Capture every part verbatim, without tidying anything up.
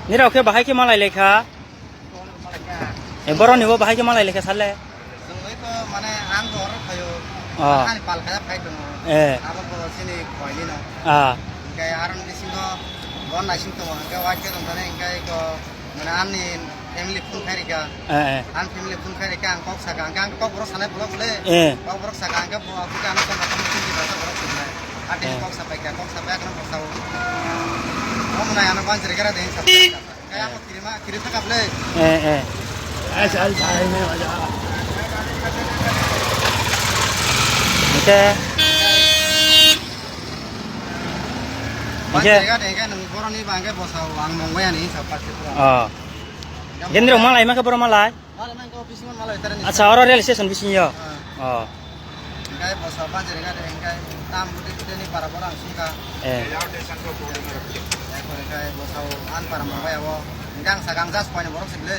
Nirok khe bahai khe malai lekha. E, borok ni bo bahai khe malai lekha sale. Chwng oi to mane ang bo oro phaio. Oh. Ani pal kaya phai tongo. Eh. Abo bo chini khoi ni no. Ah. Hingke aron bisingo bon naising tongo. Hingke wai khe tong thani hingke ko mane ani family phone khai rika. Eh, eh. Ang family phone khai rika ang kok saka hingke ang kok borok sanai bolok le. Eh. Kok borok saka hingke bo ang kok saka hingke borok saka. Ati Eh. kok sapai kha kok sapai kha kok sao. Mo mane ano ban jere gara de sapai. Kaya mo kirima, kiri thaka ble. Eh, eh. Ai, sal, sal, me wala. Oke. Oke. Bang jaga de, kan, boroni bangke bosao, ang mongbai ani, sa, pasti pura. Oh. Gendro malai, maka boro malai? Malai, mangko, bisingo malai, tara ni. Acha, oro rail station bisingo. Ah. Oh. Hingkai bosao banjari gari hingkai tam budi budi ni para borang sungka. Eh. Ekor hingkai bosao an para mangbai abo. Hingkai ang saka ang just koini borok sibile.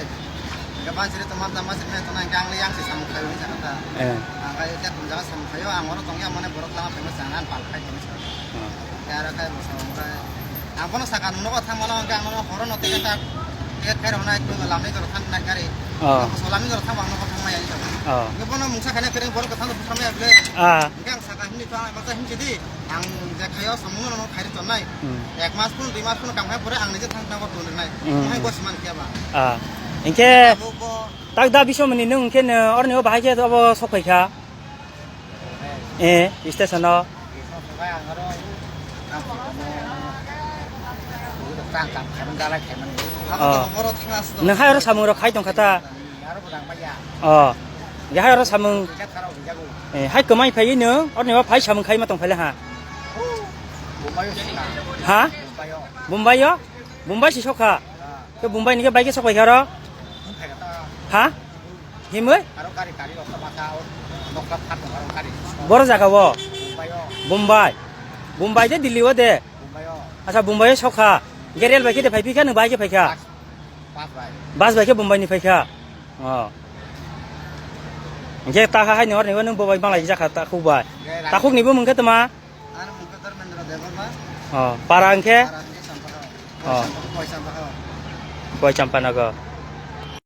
Hingkai banjari to manta masri me to na hingkai ang le yang si samung khayo hingsa kata. Eh. Ang kai tet jaga samung khayo ang oro tongya mane borok lama phai ma chana an pal khai tongsa. Hmm. Hingkai aro kai bosao hingkai Ang bono saka nung nogo thang mano, hingke ang nono horo no ticket ta, ticket khairok nai, twi lamni jora thang nai gari. Oh. Ang so lamni jora thang ang nogo thang maya. Oh. Hingke bono mungsa khaina kering borok thang thang maya bile. Ah. Hingke ang saka himni thang ang masa himsi di. Ang je khayo samung no khairi ton nai. Hmm. Ek mas pun, dui mas pun kam khai pore ang nije thang thang ton nai. Hmm. Mohai gos man kya ba. Ah. Hingke Abo bo tak da bisomani nung hingke no orni o bahai khe obo sok phai kha. Eh, station o. Oh. Nang hai oro samung rok khai tong kha ta. Oh. Ge hai oro samung. Eh, hai kwmai phai nung, orni o phai samung khai ma tong phai le ha. Ha? Bombay o? Bombay si sok kha. Ke Bombay ni ke bai ke sok phai kha oro? Ha? Himwi? Aro gari, gari rok masa o nokla phat aro gari. Boro jaga o? Mumbai o. Mumbai. Mumbai de Delhi o de? Mumbai o. Acha, Mumbai o sokha. Hingke rail bai khe de phai phikha, nwng bai khe phaikha? Bus, bus bai. Bus bai khe Mumbai ni phaikha? Oh. Hingke ta ha hai ni hor ni bo nwng bo bai malai jakha takhuk bai. Hingke rang- Takhuk ni bo mung khe tma? Ano mung khe Dharmendra Debbarma. Oh, para hingke? Para hingke Sampakha. Oh. Sampakha, Koi Sampakha. Koi Champanagar.